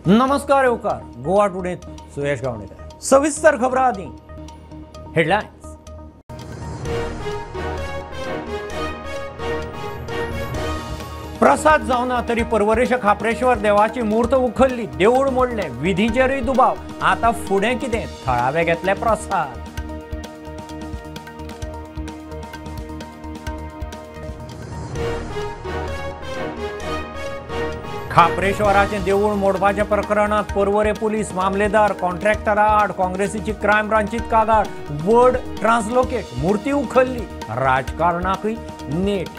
नमस्कार येवकार गोवा टुडे सुयश गावणेकर। सविस्तर खबरां आदी हेडलायन्स। प्रसाद जावना तरी पर्वरेश खाप्रेश्वर देवाची मूर्त उखल्ली, देऊळ मोडलें, विधीचेरूय दुबाव। आतां फुडें कितें? थळावे घेतले प्रसाद। खाप्रेश्वराचें देऊळ मोडपाच्या प्रकरणात पर्वरे पुलीस मामलेदार कॉन्ट्रॅक्टरा आड काँग्रेसीची क्रायम ब्रांचीत कागाळ। वर्ड ट्रान्सलोकेट, मूर्ती उखल्ली, राजकारणाकय नेट।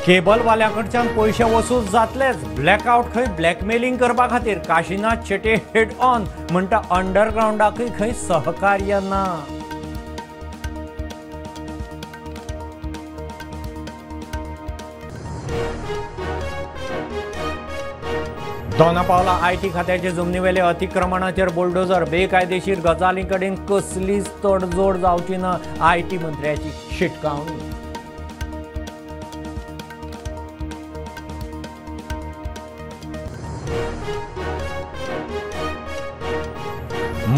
केबलवाल्याकडच्यान पयशे वसूल जातलेच, ब्लॅकआउट खंय ब्लॅकमेलिंग करपा खातीर काशीनाथ शेट्ये हेड ऑन म्हणटा अंडरग्रावंडाकय खंय सहकार्य ना। दोनापावला IT खात्याचे जमनीवेले अतिक्रमणाचेर बुलडोजर, बेकायदेशीर गजालीं कडेन कसलीच तडजोड जावची ना, IT मंत्र्याची शिटकावणी।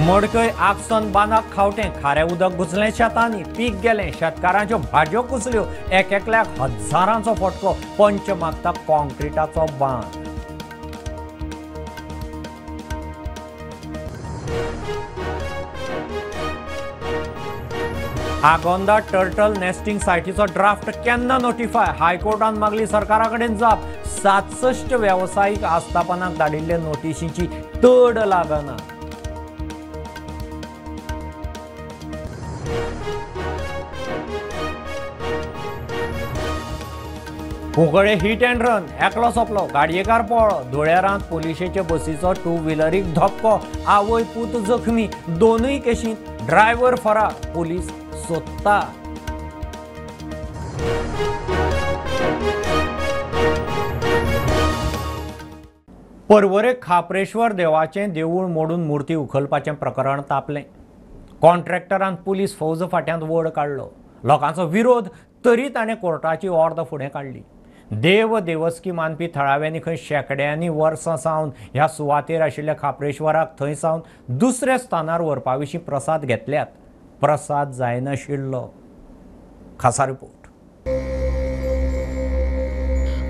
मडकय आगसन बांदाक खावटें, खारें उदक घुसलें शेतांनी, पीक गेलें, शेतकारांच्यो भाजयो कुसल्यो, एक एकल्याक हजारांचो फटको, पंच मागता कॉन्क्रिटाचो बांद। आगोंदा टर्टल नेस्टिंग सायटीचो ड्राफ्ट केन्ना नोटिफाय, हायकोर्टान मागली सरकारा कडेन जाप। 67 वेवसायीक आस्थापनाक धाडिल्ले नोटिशीची तड लागना। कुंकळे हिट अँड रन, एकलो सोंपलो, गाडयेकार पळ्ळो, धुळेरांत पुलिशेचे बसीचो टू व्हिलरीक धपको, आवय पूत जखमी, दोनूय केशींत ड्रायव्हर फरार, पुलीस सोदता। पर्वरे खाप्रेश्वर देवाचें देवूळ मोडून मूर्ती उखलपाचें प्रकरण तापलें। कॉन्ट्रॅक्टरान पुलीस फौज फाट्यांत वड काडलो, लोकांचो विरोध तरी ताणें कोर्टाची ऑर्द फुडें काडली। देव देवस्की मानपी थळाव्यांनी खंय शेंकड्यांनी वर्सां सावन ह्या सुवातेर आशिल्ल्या खाप्रेश्वराक थंय सावन दुसऱ्या स्थानार व्हरपा विशीं प्रसाद घेतल्यात, प्रसाद जायनाशिल्लो। खासा रिपोर्ट।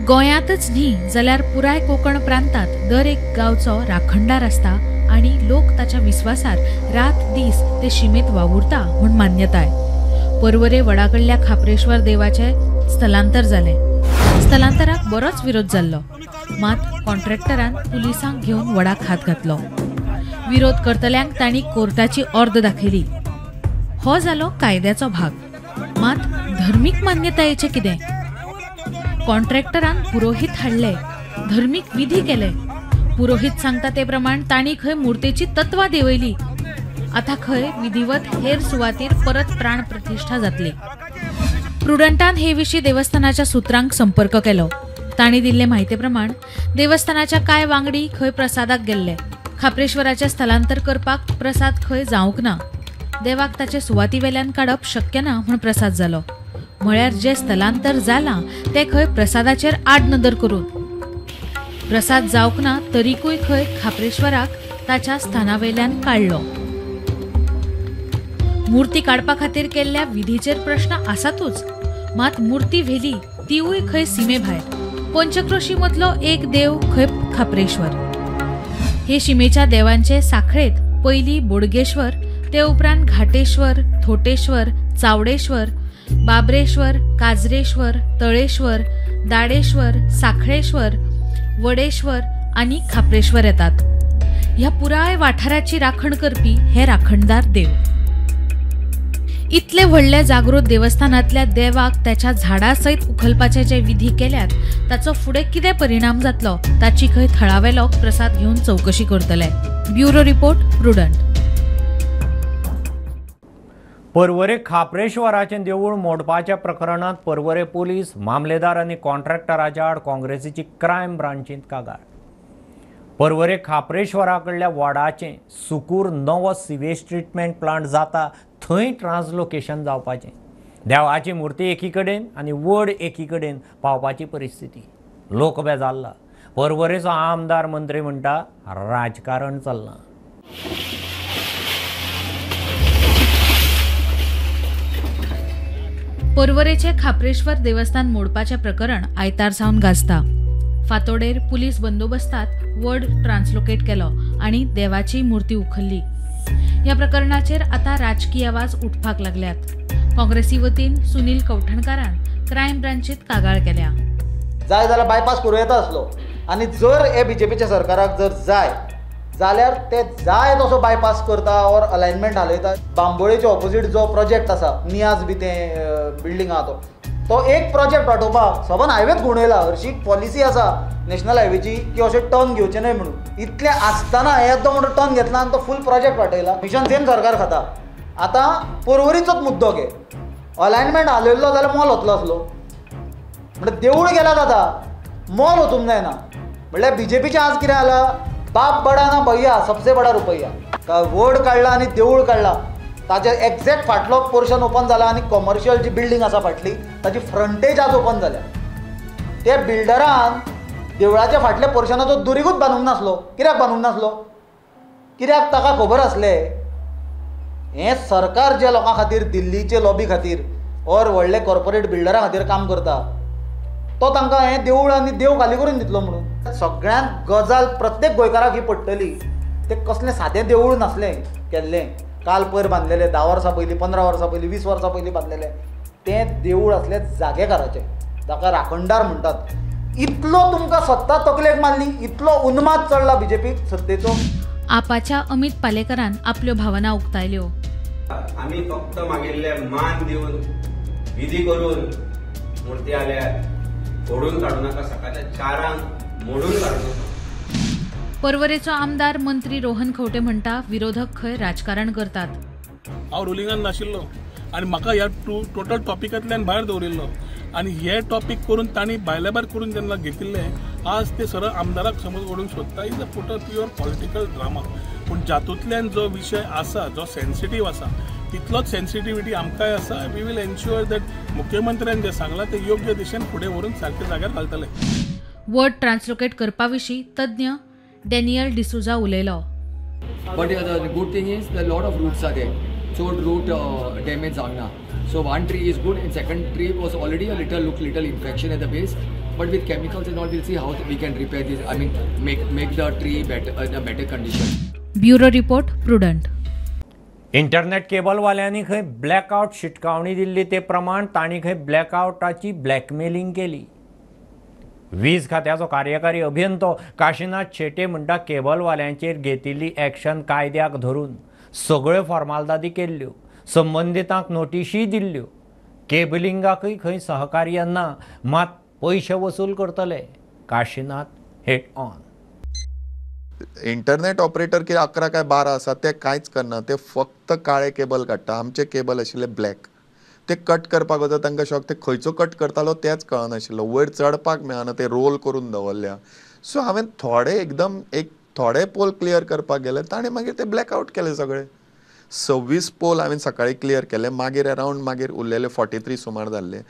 गोंयांतच न्ही जाल्यार पुराय कोंकण प्रांतांत दर एक गांवचो राखणदार आसता आनी लोक ताच्या विस्वासार रात दीस ते शिमेंत वावुरता म्हूण मान्यताय। पर्वरे वडाकडल्या खाप्रेश्वर देवाचें स्थलांतर जालें। स्थलांतराक बरोच विरोध जाल्लो, मात कॉन्ट्रॅक्टरान पुलिसांक घेवन वडाक हात घातलो। विरोध करतल्यांक तांणी कोर्टाची ऑर्द दाखयली। हो जालो कायद्याचो भाग, मात धर्मीक मान्यतायेचें कितें? कॉन्ट्रॅक्टरान पुरोहीत हाडले, धर्मीक विधी केले, पुरोहीत सांगता ते प्रमाण तांणी खंय मूर्तेची तत्वां देंवयली। आतां खंय विधिवत हेर सुवातेर परत प्राण प्रतिश्ठा जातली। प्रुडंटान हे विशीं देवस्थानाच्या सुत्रांक संपर्क केलो। तांणी दिल्ले म्हायती प्रमाण देवस्थानाच्या कांय वांगडी खंय प्रसादाक गेल्ले। खाप्रेश्वराचें स्थलांतर करपाक प्रसाद खंय जावंक ना, देवाक ताचे सुवाती वेल्यान काडप शक्य ना म्हूण प्रसाद जालो। म्हळ्यार जें स्थलांतर जालां तें खंय प्रसादाचेर आड नदर करून प्रसाद जावंक ना तरीकूय खंय खाप्रेश्वराक ताच्या स्थाना वेल्यान काडलो। मूर्ती काडपा खातीर केल्ल्या विधीचेर प्रश्न आसातूच, मात मूर्ती व्हेली तिवूय खंय सीमे भायर। पंचक्रोशी मदलो एक देव खंय खाप्रेश्वर। हे शिमेच्या देवांचे साखळेंत पयलीं बोडगेश्वर, ते उपरांत घाटेश्वर, थोटेश्वर, चावडेश्वर, बाबरेश्वर, काजरेश्वर, तळेश्वर, दाडेश्वर, साखळेश्वर, वडेश्वर आनी खाप्रेश्वर येतात। ह्या पुराय वाठाराची राखण करपी हे राखणदार देव। इतले व्हडले जागृत देवस्थानांतल्या देवाक त्याच्या झाडा सयत उखलपाचे जे विधी केल्यात ताचो फुडें कितें परिणाम जातलो ताची खंय थळावे लोक प्रसाद घेवन चवकशी करतले। Bureau report, Prudent. Porvorim खाप्रेश्वराचें देवूळ मोडपाच्या प्रकरणांत पर्वरे पुलीस मामलेदार आनी कॉन्ट्रॅक्टराच्या आड काँग्रेसीची क्रायम ब्रांचींत कागाळ। पर्वरे खाप्रेश्वरा कडल्या वॉर्डाचें सुकूर नवो सिवेज ट्रिटमेंट प्लांट जाता थंय ट्रान्सलोकेशन जावपाचें। देवाची मूर्ती एकी कडेन आनी वड एकी कडेन पावपाची परिस्थिती. लोक बेजारला. पर्वरेचो आमदार मंत्री म्हणटा राजकारण चल्लां. पर्वरेचे खाप्रेश्वर देवस्थान मोडपाचें प्रकरण आयतार सावन गाजता. फातोडेर पुलीस बंदोबस्तात वड ट्रान्सलोकेट केलो आनी देवाची मूर्ती उखल्ली. ह्या प्रकरणाचेर आतां राजकीय आवाज उठपाक लागल्यात. काँग्रेसी वतीन सुनील कवठणकारान क्रायम ब्रांचीत कागाळ केल्या. जाय जाल्यार बायपास करूं येता आसलो आनी जर हे बीजेपीच्या सरकाराक जर जाय जाल्यार ते जाय तसो बायपास करता ऑर अलायनमेंट हालयता. बांबोळेचे ऑपोजीट जो प्रोजेक्ट आसा नियाज बी तें बिल्डींग आहा तो एक प्रोजेक्ट वाटोवपाक सबन हायवेच घुंवडयला. हरशी पॉलिसी आसा नॅशनल हायवेची की अशें टर्न घेवचें न्हय म्हणून. इतलें आसतना येदो म्हणून टर्न घेतला आनी तो फूल प्रोजेक्ट वाटयला. मिशन सेम सरकार खाता. आतां पर्वरीचोच मुद्दो घे, अलायनमेंट हालयल्लो जाल्यार मॉल वतलो आसलो, म्हणल्यार देवूळ गेल्यात आतां मॉल वचूंक जायना. म्हणल्यार बीजेपीचें आज कितें जालां, बाप बडा ना भैया सबसे बडा रुपया. वड काडला आनी देवूळ काडला, ताजे एक्झॅक्ट फाटलो पोर्शन ओपन जाला आनी कॉमर्शियल जी बिल्डींग आसा फाटली ताची फ्रंटेज आज ओपन जाल्या. त्या बिल्डरान देवळाच्या फाटल्या पोर्शनाचो दुरीगूच बांदूंक नासलो. कित्याक बांदूंक नासलो? कित्याक ताका खबर आसलें हें सरकार ज्या लोकां खातीर दिल्लीचे लॉबी खातीर ऑर व्हडले कॉर्पोरेट बिल्डरां खातीर काम करता तो तांकां हें देवूळ आनी देव खाली करून दितलो म्हणून. सगळ्यांत गजाल प्रत्येक गोंयकाराक ही पडटली. तें कसलें सादें देवूळ नासलें केल्लें, काल पयर बांदलेलें, 10 वर्सां पयलीं, 15 वर्सां पयलीं, 20 वर्सां पयलीं बांदलेलें तें देवूळ आसलें जागेकाराचें, ताका राखणदार म्हणटात. इतलो तुमकां सत्ता तकलेक मारली, इतलो उन्माद चडला बीजेपीक सत्तेचो. आपाच्या अमित पालेकरान आपल्यो भावना उक्तायल्यो. आमी फक्त मागिल्ले मान दिवन विधी करून मूर्ती आल्या फोडून काडू नाका, सकाळच्या 4 मोडून काडू नाका. पर्वरेचो आमदार मंत्री रोहन खंवटे म्हणटा विरोधक खंय राजकारण करतात. हांव रुलिंगान नाशिल्लो आनी म्हाका ह्या टोटल टॉपिकांतल्यान भायर दवरिल्लो आनी हे टॉपिक करून तांणी भायल्या भायर करून जेन्ना घेतिल्ले आज ते सरळ आमदाराक समज ओडूंक सोदता. Is a total pure political drama. पूण जातूंतल्यान जो विशय आसा जो सेन्सिटीव आसा तितलोच सेन्सिटिविटी आमकांय आसा. We will ensure that मुख्यमंत्र्यान जें सांगलां तें योग्य दिशेन फुडें व्हरून सारकें जाग्यार घालतले. वड ट्रान्सलोकेट करपा विशीं तज्ञ डॅनियल डिसुजा उलयलो. But the good thing is the lot of roots are there, so root damage जावंक ना. So one tree is good and second tree was already a little infection at the base, but with chemicals and all we'll see how we can repair this, I mean make the tree better in a better condition. Bureau report, Prudent. Internet केबलवाल्यांनी खंय blackout शिटकावणी दिल्ली ते प्रमाण तांणी खंय ब्लॅकआवटाची blackmailing केली. वीज खात्याचो कार्यकारी अभियंतो काशीनाथ शेटे म्हणटा केबलवाल्यांचेर घेतिल्ली एक्शन कायद्याक धरून सगळ्यो फॉर्मालदादी केल्ल्यो, संबंदितांक नोटिशीय दिल्ल्यो, केबलिंगाकय खंय सहकार्य ना, मात पयशे वसूल करतले. Kashinath head on. Internet operator कितें 11 काय 12 आसा ते कांयच करना, ते फक्त काळे केबल काडटा. आमचे केबल आशिल्ले ब्लॅक, ते कट करपाक वता तांकां शॉक, ते खंयचो कट करतालो तेच कळनाशिल्लो, वयर चडपाक मेळना, ते रोल करून दवरल्या. सो हांवें थोडे एकदम एक थोडे पोल क्लियर करपाक गेले, ताणें मागीर ते ब्लॅकआवट केले सगळे. 26 पोल हांवें सकाळी क्लियर केले, मागीर अरावंड मागीर उरलेले 43 सुमार जाल्ले.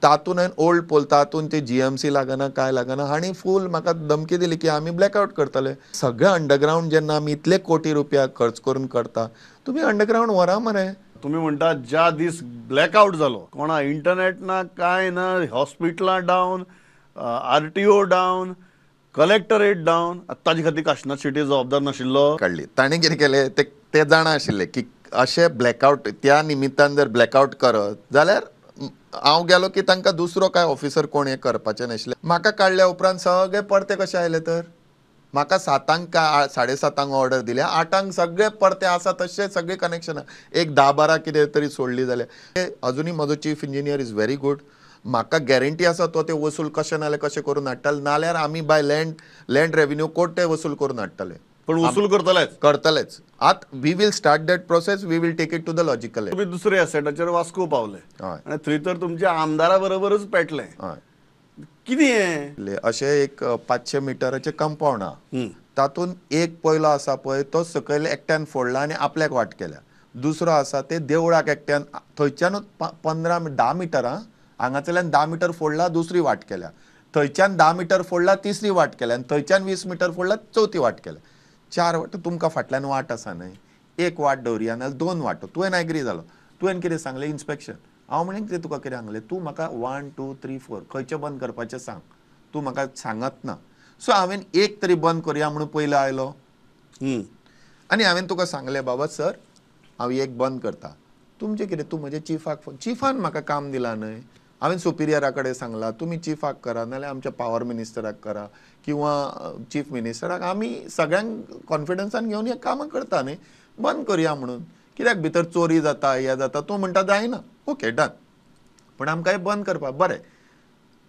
तातूंत हांवें ओल्ड पोल, तातूंत ते GMC लागना काय लागना आनी फूल म्हाका धमकी दिली की आमी ब्लॅकआवट करतले. सगळे अंडरग्रावंड जेन्ना आमी इतले कोटी रुपया खर्च करून करता, तुमी अंडरग्रावंड व्हरा मरे. तुमी म्हणटा ज्या दीस ब्लॅकआवट जालो कोणा इंटरनेट ना काय ना, हॉस्पिटलां down, RTO down, collectorate down, ताजे खातीर काशीनाथ शेट्टी जबाबदार नाशिल्लो. काडली ताणें कितें केलें ते जाणा आशिल्ले की अशें ब्लॅकआवट त्या निमित्तान जर ब्लॅकआवट करत जाल्यार हांव गेलो की तांकां दुसरो काय ऑफिसर कोण हें करपाचें नाशिल्लें. म्हाका काडल्या उपरांत सगळे परते कशे आयले तर म्हाका 7 काय 7:30 ऑर्डर दिल्या, 8 सगळे परते आसा तशे सगळे कनेक्शनां, एक 10-12 कितें तरी सोडली जाल्यार. अजुनूय म्हजो chief engineer is very good, म्हाका गॅरंटी आसा तो ते वसूल कशें नाल्यार कशें करून हाडटले, नाल्यार आमी बाय लँड रेवेन्यू कोर्ट ते वसूल करून हाडटले. पण वसूल करतलेच करतलेच. आत we will start that process, we will take it to the logical. तुम्ही दुसरे एसेटाचेर वास्को पावले आनी थंय तर तुमच्या आमदारा बरोबरच पेटले. कितें अशें एक 500 मिटराचें कंपाउंड आहा, तातूंत एक पयलो आसा पळय तो सकयल एकट्यान फोडला आनी आपल्याक वाट केल्या. दुसरो आसा ते देवळाक एकट्यान थंयच्यानूच 15-10 मिटरां हांगासरल्यान 10 मिटर फोडला, दुसरी वाट केल्या, थंयच्यान 10 मिटर फोडला, तिसरी वाट केल्या, आनी थंयच्यान 20 मिटर फोडला, चवथी वाट केल्या. 4 वाट तुमकां फाटल्यान वाट आसा न्हय, एक वाट दवरया नाल्यार 2 वाटो. तुवें एग्री जालो, तुवें कितें सांगलें इन्स्पेक्शन. हांव म्हणून कितें तुका कितें सांगलें, तूं म्हाका 1 2 3 4 खंयचें बंद करपाचें सांग, तूं म्हाका सांगत ना. सो हांवें एक तरी बंद करुया म्हणून पयलो आयलो आनी हांवें तुका सांगलें बाबा सर हांव एक बंद करता. तुमचें कितें, तूं म्हजे चिफाक फोन, चिफान म्हाका काम दिलां न्हय, हांवें सुपिरियरा कडेन सांगलां तुमी चिफाक करा नाल्यार आमच्या पावर मिनिस्टराक करा किंवा चीफ मिनिस्टराक, आमी सगळ्यांक कॉन्फिडन्सान घेवन हें कामां करता न्हय, बंद करुया म्हणून. कित्याक भितर चोरी जाता हें जाता, तूं म्हणटा जायना, ओके डन, पूण आमकां हें बंद करपाक बरें.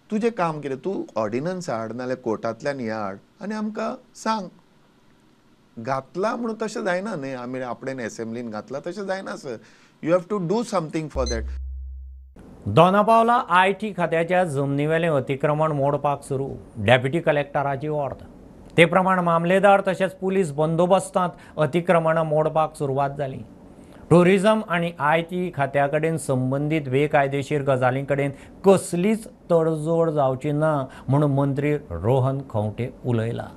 तुजें काम कितें, तूं ऑर्डिनन्स हाड नाल्यार कोर्टांतल्यान हें हाड आनी आमकां सांग. घातलां म्हणून तशें जायना न्हय, आमी आपणें एसेंब्लीन घातलां तशें जायना sir, you have to do something for that. Dona Paula IT खात्याच्या जमनीवेलें अतिक्रमण मोडपाक सुरू, डेप्युटी कलेक्टराची ऑर्द. ते प्रमाण मामलेदार तशेंच पुलीस बंदोबस्तांत अतिक्रमणां मोडपाक सुरवात जाली. टुरिझम आनी IT खात्या कडेन संबंदीत बेकायदेशीर गजालीं कडेन कसलीच तडजोड जावची ना म्हणून मंत्री रोहन खंवटे उलयला.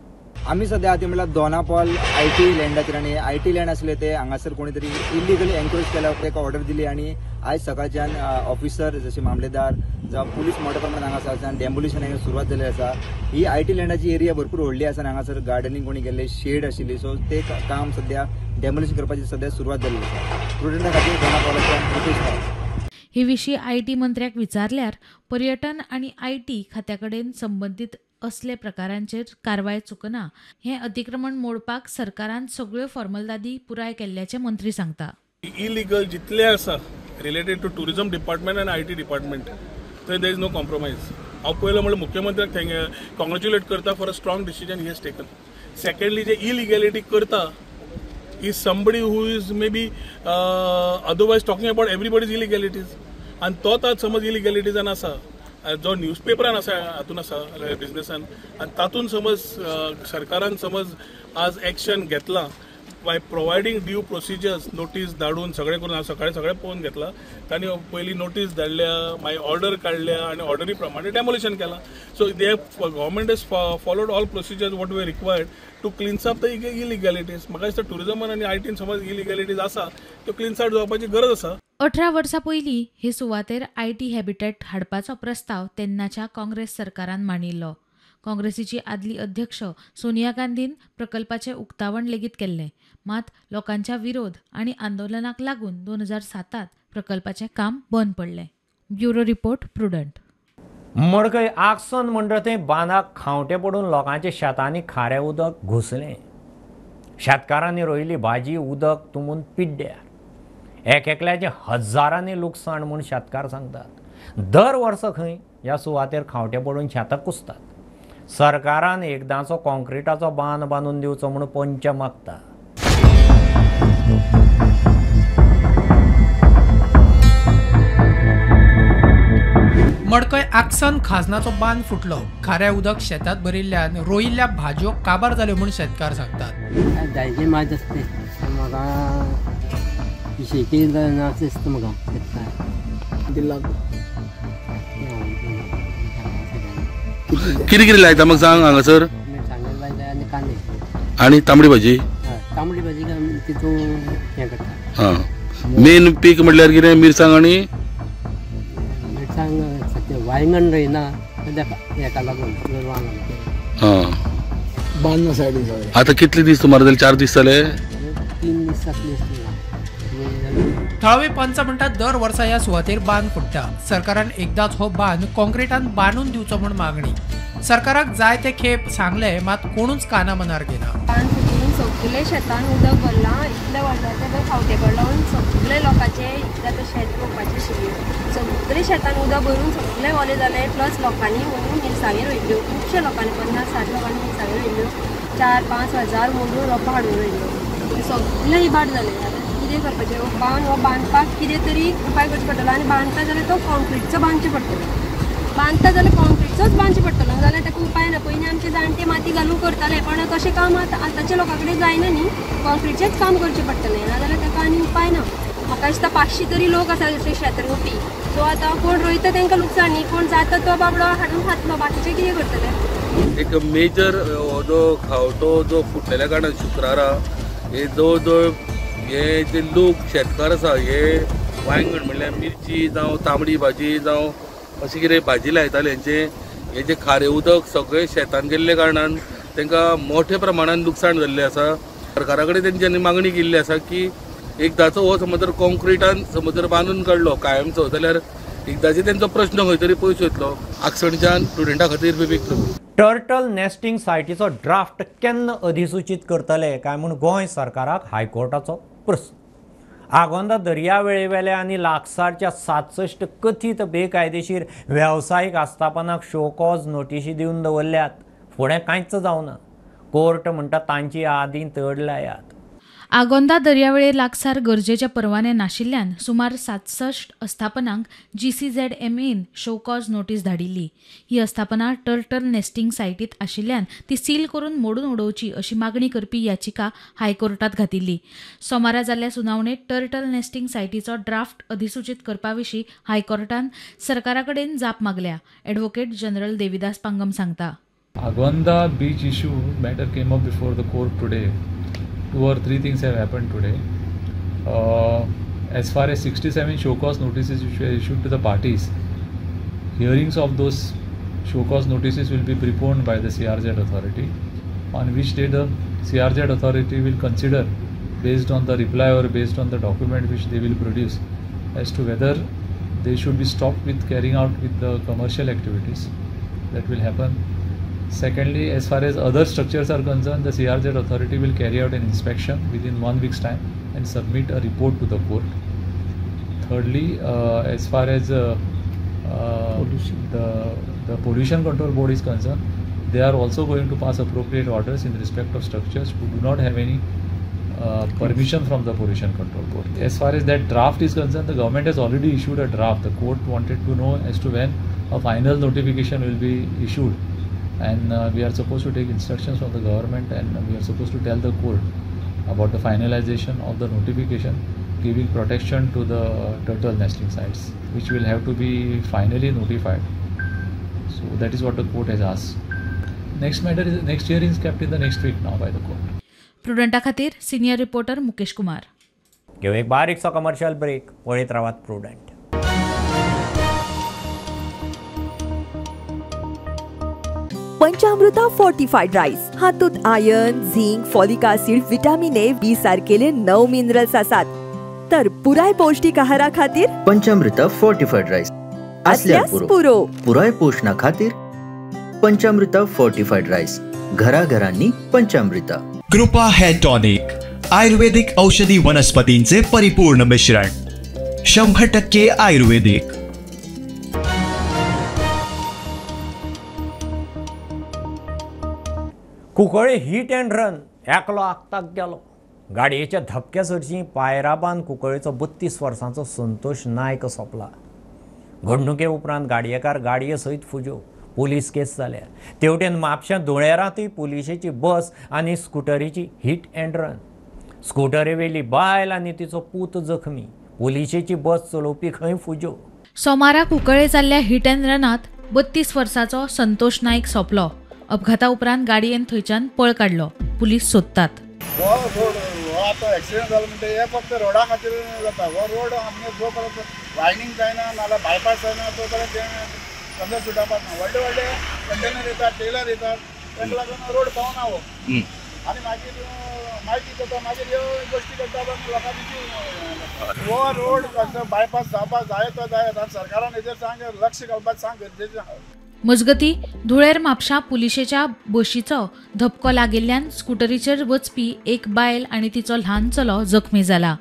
आमी सद्या आतां म्हणल्यार दोनापावल IT लँडाचेर आनी IT land आसले ते हांगासर कोणी तरी इलिगली एन्क्रोच केल्या ताका ऑर्डर दिली आनी आयज सकाळच्यान ऑफिसर जशे मामलेदार जावं पुलीस मोठ्या प्रमाणात हांगासर आसा आनी डेमोलिशन सुरवात जाल्ली आसा. ही IT लँडाची एरिया भरपूर व्हडली आसा आनी हांगासर गार्डनिंग कोणी केल्ले शेड आशिल्ली, सो ते काम सद्या डेमोलिशन करपाची सद्या सुरवात जाल्ली आसा. प्रुडंटा खातीर दोनापावलाच्यान रुपेश राव. हे विशीं IT मंत्र्याक विचारल्यार पर्यटन आनी IT खात्या कडेन संबंदीत असले प्रकारांचेर कारवाय चुकना. हें अतिक्रमण मोडपाक सरकारान सगळ्यो फॉर्मलदादी पुराय केल्ल्याचें मंत्री सांगता. इलिगल जितले आसा रिलेटेड टू टुरिझम डिपार्टमेंट आनी IT department थंय there is no compromise. हांव पयलो म्हणल्यार मुख्यमंत्र्याक कॉंग्रेच्युलेट करता for a strong decision he has taken. Secondly J illegality करता is somebody who is may be otherwise talking about everybody's illegalities आनी तोच आज समज इलिगॅलिटीजान आसा, जो न्यूजपेपरान आसा हातून आसा बिजनेसान आनी तातूंत समज सरकारान समज आज एक्शन घेतलां by providing due procedures, notice धाडून सगळें करून आज सकाळीं सगळें पळोवन घेतलां. तांणी पयलीं नोटीस धाडल्या, मागीर ऑर्डर काडल्या आनी ऑर्डरी प्रमाणे डेमोलिशन केलां. So they government has followed all procedures what we required to cleanse up the illegalities. म्हाका दिसता टुरिजमान आनी आयटीन समज इलिगॅलिटीज आसा त्यो क्लिन्स आउट जावपाची गरज आसा. 18 वर्सां पयलीं हे सुवातेर IT habitat हाडपाचो प्रस्ताव तेन्नाच्या काँग्रेस सरकारान मांडिल्लो. काँग्रेसीची आदली अध्यक्ष सोनिया गांधीन प्रकल्पाचें उक्तावण लेगीत केल्लें. मात लोकांच्या विरोध आनी आंदोलनाक लागून 2007 प्रकल्पाचें काम बंद पडलें. Bureau report, Prudent. Madkai आक्सन म्हणटा थंय बांदाक खांवटे पडून लोकांच्या शेतांनी खारें उदक घुसलें. शेतकारांनी रोयली भाजी उदक तुंबून पिड्ड्यार. एक एकल्याचें हजारांनी लुकसाण म्हूण शेतकार सांगतात. दर वर्सा खंय ह्या सुवातेर खांवटे पडून शेतां कुसतात. सरकारान एकदांचो कॉन्क्रिटाचो बांद बांदून दिवचो म्हूण पंच मागता. मडकय आक्सन खाजनाचो बांद फुटलो. खाऱ्या उदक शेतात भरिल्ल्यान रोयिल्ल्या भाजयो काबार जाल्यो म्हूण शेतकार सांगतात. जायचे मात आसते म्हाका शेती नाच दिसता म्हाका कितें कितें लायता म्हाका सांग हांगासर. मिरसांगे भाजी आनी कांदे आनी तांबडी भाजी. तांबडी भाजी तितून हें करता. हां, मेन पीक म्हटल्यार कितें? मिरसांग आनी मिरसांग सद्या वायंगण रोयना हेका लागून गोरवांक लागून. हां, बांद सायडीन सगळें. आतां कितले दीस सुमार जाले? 4 दीस जाले. 3 दीस जातले. थळावे पंच म्हणटात दर वर्सा ह्या सुवातेर बांद फुट्टा. सरकारान एकदांच हो बांद कॉन्क्रिटान बांदून दिवचो म्हूण मागणी. सरकाराक जाय ते खेप सांगले मात कोणूच काना मनार घेना. बांद फुटून सगळे शेतान उदक भरलां, इतलें व्हडलें तें खावटे पडलां, सगळे लोकांचे इतलें आतां शेत रोवपाचें आशिल्लें, सगळे शेतान उदक भरून सगळें ओलें जालें. प्लस लोकांनी व्हरून मिरसांगी रोयल्ल्यो, खुबशे लोकांनी 50-60 लोकांनी मिरसांगी रोयल्ल्यो, 4-5 हजार मोडून रोपां हाडून रोयल्ल्यो, सगळें इबाड जालें. आतां कितें करपाचें? बांद हो बांदपाक कितें तरी उपाय करचो पडटलो आनी बांदता जाल्यार तो कॉन्क्रिटचो बांदचो पडटलो, बांदता जाल्यार कॉन्क्रिटचोच बांदचो पडटलो. जाल्यार ताका उपाय ना. पयलीं आमचे जाणटे माती घालून करताले, पण तशें काम आतां आतांच्या लोकां कडेन जायना न्ही, कॉन्क्रिटचेंच काम करचें पडटलें, नाजाल्यार ताका आनी उपाय ना. म्हाका दिसता 500 तरी लोक आसा जशे शेत रोवपी, सो आतां कोण रोयता तांकां लुकसाण न्ही, कोण जाता तो बाबडो हाडून खातलो, बाकीचे कितें करतले? एक मेजर जो खावटो जो फुटलेल्या कारणान शुक्रारा हे जवळ जवळ हे जे लोक शेतकार आसा हे वांयगण म्हणल्यार मिरची जावं तांबडी भाजी जावं अशें कितें भाजी लायताले, हेंचे हे जे खारें उदक सगळें शेतान गेल्ले कारणान तांकां मोठ्या प्रमाणान लुकसाण जाल्लें आसा. सरकारा कडेन तेंच्यांनी मागणी केल्ली आसा की एकदाचो हो समज जर कॉन्क्रिटान समज जर बांदून काडलो कायमचो जाल्यार एकदाचे तेंचो प्रश्न खंय तरी पयस वयतलो. आगसणच्यान स्टुडंटा खातीर विवेक प्रभू. टर्टल नेस्टिंग सायटीचो ड्राफ्ट केन्ना अधिसूचीत करतले काय म्हूण गोंय सरकाराक हायकोर्टाचो प्रस्न. आगोंदा दर्यावेळेवेल्या आनी लागसारच्या 67 कथीत बेकायदेशीर वेवसायीक आस्थापनाक शोकॉज नोटिशी दिवन दवरल्यात, फुडें कांयच जावना. कोर्ट म्हणटा तांची आदीं तड लायात. आगोंदा दर्यावेळे लागसार गरजेचे परवाने नाशिल्ल्यान सुमार 67 आस्थापनांक GCZMAन शोकॉज नोटीस धाडिल्ली. ही आस्थापनां टर्टल नेस्टिंग सायटीत आशिल्ल्यान ती सील करून मोडून उडोवची अशी मागणी करपी याचिका हायकोर्टात घातिल्ली. सोमारा जाल्ल्या सुनावणेत टर्टल नेस्टिंग सायटीचो ड्राफ्ट अधिसूचीत करपा विशीं हायकोर्टान सरकारा कडेन जाप मागल्या. ॲडव्होकेट जनरल देविदास पांगम सांगता, Agonda beach issue matter came up before the court today. 2 or 3 things have happened today. As far as 67 show cause notices which were issued to the parties, hearings of those show cause notices will be preponed by the CRZ authority, on which day the CRZ authority will consider, based on the reply or based on the document which they will produce, as to whether they should be stopped with carrying out with the commercial activities. That will happen. Secondly, as far as other structures are concerned, the CRZ authority will carry out an inspection within 1 week's time and submit a report to the court. Thirdly, as far as the Pollution Control Board is concerned, they are also going to pass appropriate orders in respect of structures who do not have any permission from the Pollution Control Board. As far as that draft is concerned, the government has already issued a draft. The court wanted to know as to when a final notification will be issued, and we are supposed to take instructions from the government, and we are supposed to tell the court about the finalization of the notification giving protection to the turtle nesting sites, which will have to be finally notified. So that is what the court has asked. Next matter is, next hearing is kept in the next week now by the court. प्रुडंटा खातीर senior reporter Mukesh Kumar. घेऊ एक बारीकसो commercial break. पळयत रावात Prudent. पंचामृता fortified rice हातूंत iron, zinc, folic acid, vitamin A, B सारकेले 9 minerals आसात. तर पुराय पौष्टिक आहारा खातीर पंचामृता फोर्टिफाईड राईस असल्यार पुरो. पुराय पोषणा खातीर पंचामृता फोर्टिफाईड राईस, घराघरांनी पंचामृता. कृपा हेअर टॉनिक, आयुर्वेदिक औषधी वनस्पतींचे परिपूर्ण मिश्रण, 100% Ayurvedic. Cuncolim hit and run, एकलो आक्ताक गेलो. गाडयेच्या धपक्या सरशी पायराबान कुंकळेचो 32 वर्सांचो संतोष नायक सोंपला. घडणुके उपरांत गाडयेकार गाडये सयत फुज्यो. पुलीस केस जाल्या. तेवटेन म्हापश्यां धुळेरांतूय पुलिशेची बस आनी स्कुटरीची हिट अँड रन. स्कुटरीवेली बायल आनी तिचो पूत जखमी. पुलिशेची बस चलोवपी खंय फुज्यो. सोमारा कुंकळे जाल्ल्या हिट अँड रनांत 32 वर्सांचो संतोष नायक सोंपलो. अपघाता उपरांत गाडयेन थंयच्यान पळ काडलो. पुलीस सोदतात. हो रोड हो आतां एक्सिडंट जालो म्हणटा हे फक्त रोडा खातीर जाता. हो रोड आमगे जो पर्यंत वायडनींग जायना नाल्यार बायपास जायना तो पर्यंत समजा सुटावपाक ना. व्हडले व्हडले कंटेनर येतात, ट्रेलर येतात, तांकां लागून रोड पावना हो. आनी मागीर माहिती जाता, मागीर ह्यो गोश्टी करता लोकांनी जीव. हो रोड बायपास जावपाक जाय तो जाय. आनी सरकारान हेजेर सांग लक्ष घालपाक सांग गरजेचें आसा. मजगती धुळेर म्हापशां पुलिशेच्या बशीचो धपको लागिल्ल्यान स्कुटरीचेर वचपी एक बायल आनी तिचो ल्हान चलो जखमी जाला.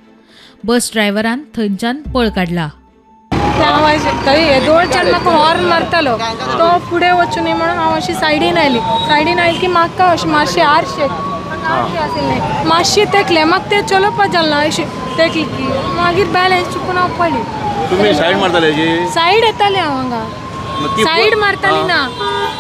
बस ड्रायव्हरान थंयच्यान पळ काडला. दोळच्यान म्हाका हॉर्न मारतालो तो फुडें वचूं न्ही म्हणून हांव अशी सायडीन आयली. सायडीन आयली की म्हाका अशें मातशें आरशे आरशे आशिल्लें मातशें तेकलें, म्हाका तें चलोवपाक जालें ना. अशें तेकलें की मागीर बॅलन्स चुकून हांव पडली. तुमी सायड मारताले? सायड येतालें हांव हांगा, सायड मारताली ना,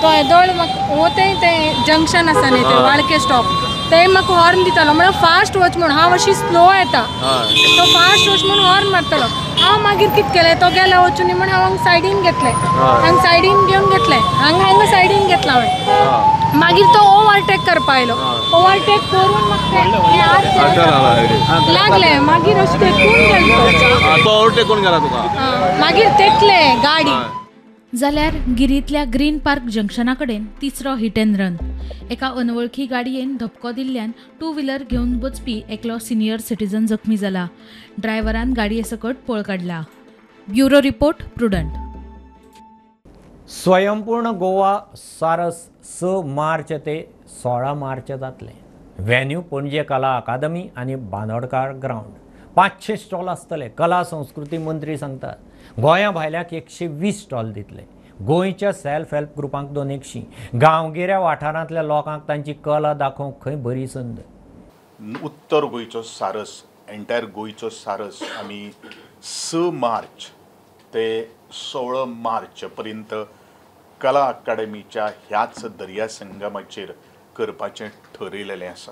तो येदोळ म्हाका हो तें तें जंक्शन आसा न्ही तें वाळके स्टॉप ते म्हाका हॉर्न दितालो म्हळ्यार फास्ट वच म्हूण. हांव अशी स्लो येता तो फास्ट वच म्हूण हॉर्न मारतालो. हांव मागीर कितें केलें तो गेलो वचून म्हूण हांव हांगा सायडीन घेतलें हांगा सायडीन घेवन घेतलें हांगा हांगा सायडीन घेतला हांवें. मागीर तो ओवरटेक करपा आयलो ओवरटेक करून म्हाका लागलें मागीर अशें तेकून गेलो तो ओवरटेक करून गेला तुका मागीर तेकले गाडी. जाल्यार गिरींतल्या ग्रीन पार्क जंक्शना कडेन तिसरो हिट अँड रन. एका अनवळखी गाडयेन धपको दिल्ल्यान टू व्हिलर घेवन वचपी एकलो सिनियर सिटीजन जखमी जाला. ड्रायव्हरान गाडये सकट पळ काडला. Bureau report, Prudent. स्वयंपूर्ण गोवा सारस 6 मार्च ते 16 मार्च जातलें. व्हेन्यू पणजे कला अकादमी आनी बांदोडकार ग्रावंड. 500 स्टॉल आसतले. कला संस्कृती मंत्री सांगतात गोंया भायल्याक 120 स्टॉल दितले. गोंयच्या सेल्फ हेल्प ग्रुपांक 200. गांवगिऱ्या वाठारांतल्या लोकांक तांची कला दाखोवंक खंय बरी संद. उत्तर गोंयचो सारस, एंटायर गोंयचो सारस आमी 6 मार्च ते 16 मार्च पर्यंत कला अकादमीच्या ह्याच दर्या संगमाचेर करपाचें ठरयलेलें आसा.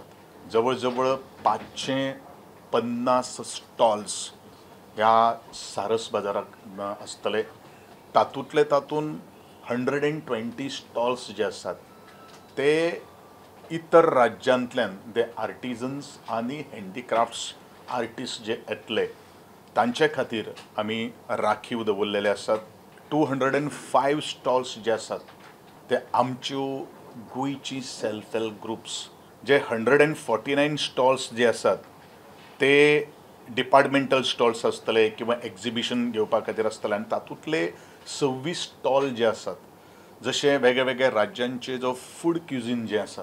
जवळ जवळ 550 स्टॉल्स ह्या सारस बाजाराक आसतले. तातूंतले तातूंत 120 स्टॉल्स जे आसात ते इतर राज्यांतल्यान ते आर्टिजन्स आनी हँडीक्राफ्ट्स आर्टिस्ट जे येतले तांचे खातीर आमी राखीव दवरलेले आसात. 205 स्टॉल्स जे आसात ते आमच्यो गोंयची सेल्फ हेल्प ग्रुप्स जे 149 स्टॉल्स जे आसात ते डिपार्टमेंटल स्टॉल्स आसतले किंवा एक्झिबिशन घेवपा खातीर आसतले. आनी तातूंतले 26 स्टॉल जे आसात जशे वेगळे वेगळे राज्यांचे जो फूड क्युझिन जे आसा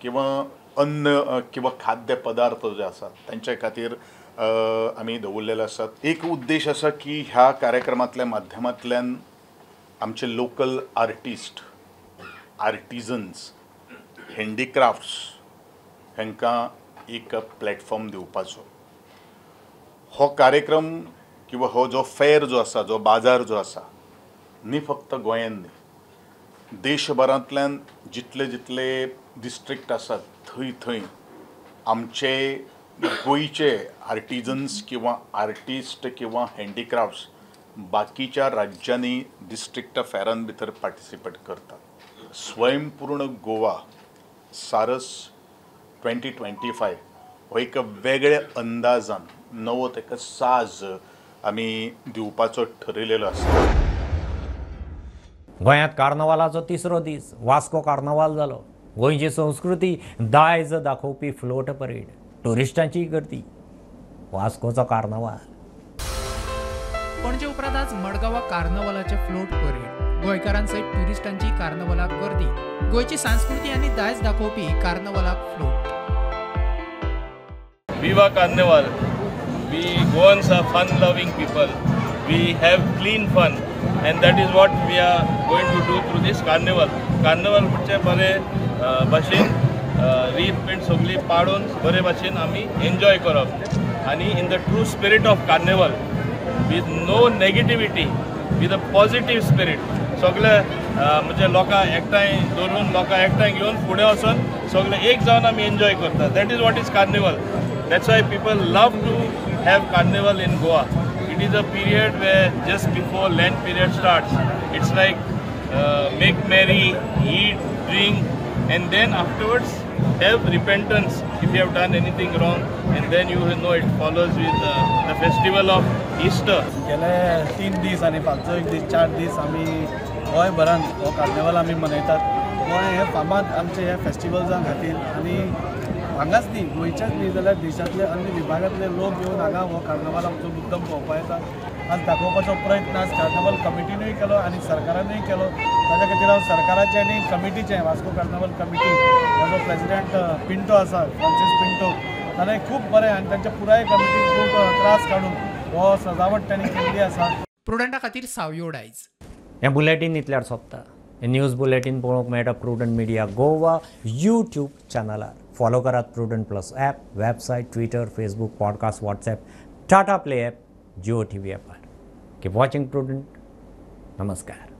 किंवा अन्न किंवा खाद्य पदार्थ जे आसात तांचे खातीर आमी दवरलेले आसात. एक उद्देश आसा की ह्या कार्यक्रमांतल्या माध्यमांतल्यान आमचे लोकल आर्टिस्ट, आर्टिजन्स, हँडीक्राफ्ट्स हांकां एक प्लॅटफॉर्म दिवपाचो. हो कार्यक्रम किंवा हो जो फेर जो आसा, जो बाजार जो आसा, न्ही फक्त गोंयान न्ही, देशभरांतल्यान जितले जितले डिस्ट्रिक्ट आसात थंय थंय आमचे गोंयचे आर्टिजन्स किंवा आर्टिस्ट किंवा हँडीक्राफ्ट्स बाकीच्या राज्यांनी डिस्ट्रिक्ट फेरान भितर पार्टिसिपेट करतात. स्वयंपूर्ण गोवा सारस 2025 हो एक वेगळ्या अंदाजान नवो ताका साज आमी दिवपाचो ठरयलेलो आसा. गोंयांत कार्नवालाचो तिसरो दीस. वास्को कार्नवाल जालो. गोंयची संस्कृती दायज दाखोवपी फ्लोट परेड, ट्युरिस्टांची गर्दी. वास्कोचो कार्नवाल. पणजे उपरांत आज मडगांवा कार्नवालाचे फ्लोट परेड. गोंयकारांसयत ट्युरिस्टांची कार्नवालाक गर्दी. गोंयची संस्कृती आनी दायज दाखोवपी कार्नवालाक float. Viva Carnival. We Goans are fun-loving people. We have clean fun, and that is what we are going to do through this carnival. Carnival म्हणजे बरे भाशेन रीत बीन सगळी पाडून बरे भाशेन आमी एन्जॉय करप आनी in the true spirit of carnival with no negativity, with a positive spirit. सगळे म्हणजे लोकांक एकठांय दवरून लोकांक एकठांय घेवन फुडें वचून सगळे एक जावन आमी एन्जॉय करता. That is what is carnival. That's why people love to have carnival in Goa. It is a period where just before Lent period starts, it's like make merry, eat, drink, and then afterwards have repentance if you have done anything wrong, and then you will know it follows with the festival of Easter. गेले 3 दीस आनी फाटलो 1 दीस 4 दीस आमी गोंयभरान हो carnival आमी मनयतात. गोंय हे फामाद आमचे ह्या फेस्टिवल्सां खातीर आनी हांगाच न्ही, गोंयच्याच न्ही जाल्यार देशांतले अन्य विभागांतले लोक येवन हांगा हो कार्नवाल आमचो मुद्दम पळोवपाक येता. आज दाखोवपाचो प्रयत्न आज कार्नवाल कमिटीनूय केलो आनी सरकारानूय केलो. ताच्या खातीर हांव सरकाराचें आनी कमिटीचें, वास्को कार्नवाल कमिटी ताजो प्रेजिडेंट पिंटो आसा, फ्रांसीस पिंटो, ताणें खूब बरें आनी तांच्या पुराय कमिटीन खूब त्रास काडून हो सजावट तांणी केल्ली आसा. प्रुडंटा खातीर सावयो डायज. हें बुलेटीन इतल्यार सोंपता. न्यूज बुलेटीन पळोवंक मेळटा प्रुडंट मिडिया गोवा यूट्यूब चॅनलार. फॉलो करात Prudent plus app, website, Twitter, Facebook, podcast, WhatsApp, Tata Play app, Jio TV ॲपार. Keep watching prudent. नमस्कार.